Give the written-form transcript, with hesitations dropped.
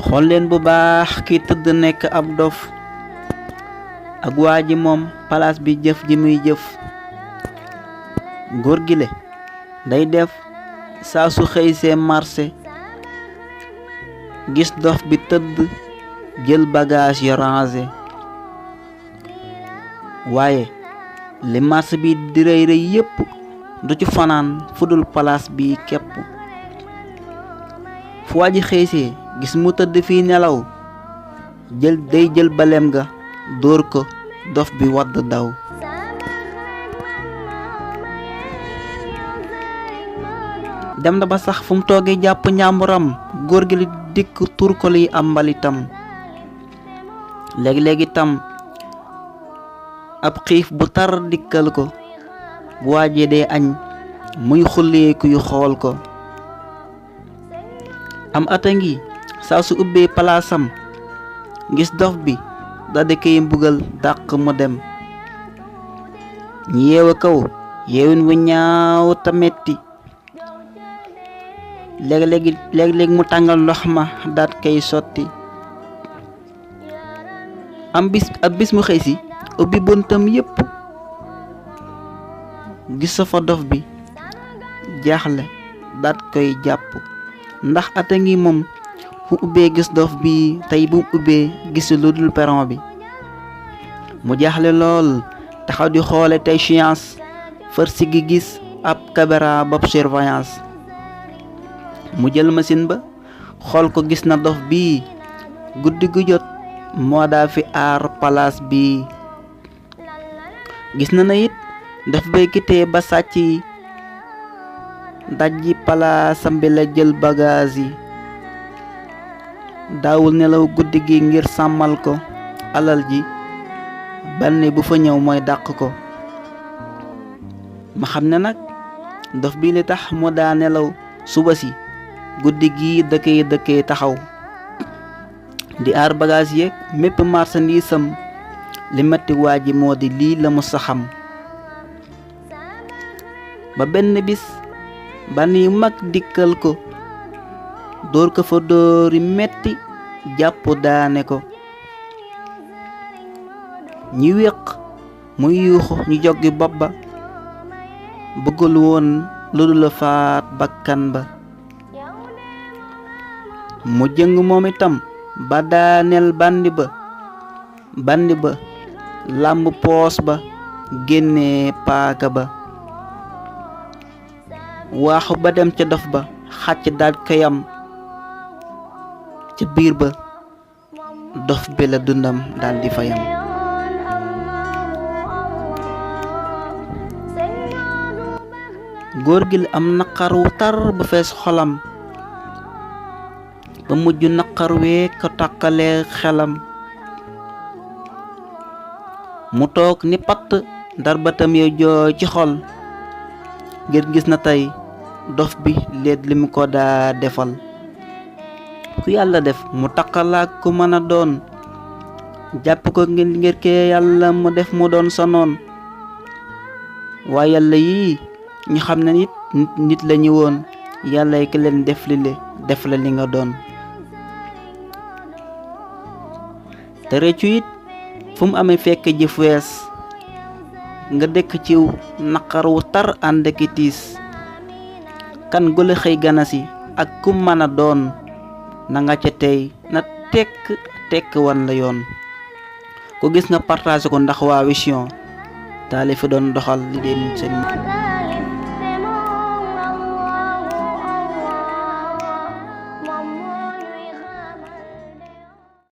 xool leen bu baax ki tëdd nekk ab dof ak waa ji moom palaas bi jëf ji muy jëf. góor gi le day def saa su xëy see marché gis dof bi tëdd jël bagage ya rangé, waaye li marché bi di rëy rëy yépp du ci fanaan fudul palaas bi képp. fu waa ji xëy see gis mu tëdd fii nelaw day jël baleem ga dóor ko dof bi wadd daw. dem na ba sax fu mu toogee jàpp njàmburam góor gi li dikk tur ko liy am mbalitam. léegi-léegi tam ab xiif bu tar dikkal ko bu waajee dee añ muy xulleeku yu xool ko. am ata ngi saa su ubbee palaasam gis dof bi daldi koy mbugal dàq mu dem. ñi yeewa kaw yeewin wu ñaaw ta metti. léeg-léeg mu tàngal ndox ma daat koy sotti. ab bis mu xëy si ubbi buntam yépp gis sa fa dof bi jaaxle daat koy jàpp ndax ata ngi moom fu ubbee gis dof bi tey bu ubbee gis lu dul peron bi. mu jaaxle lool taxaw di xoole tey science fër si gi gis ab caméra bopp surveillance. mu jël machine ba xool ko gis na dof bi guddi gu jot moo daa fi aar palaas bi. gis na it daf bay kitee ba sàcc yi dajji palaasam bi la jël bagage yi. daawul nelaw guddi gi ngir sàmmal ko alal ji banni bu fa ñëw mooy dàq ko. ma xam ne nag dof bi li tax mu daa nelaw suba si guddi gi dëkkee taxaw di aar bagage yeeg mépp marchandise am. li metti waa ji moo di lii la mu saxam. ba benn bis ban yu mag dikkal ko dóor ko fa dóori metti jàpp daane ko. ñi wéq muy yuuxu ñu joggi bopp ba bëggul woon lu dul la faat bakkan ba. mu jëng moom itam ba daaneel bandi ba làmb poos ba génnee paaka ba. waaxu ba dem ca dof ba xàcc daaj kayam ca biir ba dof bi la dundam daldi fayam. góor gi la am naqar wu tar ba fees xolam ba mujj naqar wee ko tàkkalee xelam. mu toog ni patt ndar batam yow jooy ci xol ngir gis na tey dof bi léet li mu ko daa defal. ku yàlla def mu takkalaak ku mën a doon jàpp ko ngir kee yàlla mu def mu doon sa noon. waaye yàlla yii ñu xam ne nit la ñu woon yàlla yi ki leen def la li nga doon. te réccu it fu mu amee fekk jëf wees nga dëkk ciw naqar wu tar ànd ki tiis. kan gula xëy ganasi ak ku mën a doon na nga ca tey na tekk wan la yoon. ku gis nga partage ko ndax waa Vision taali fi doon doxal li deen seen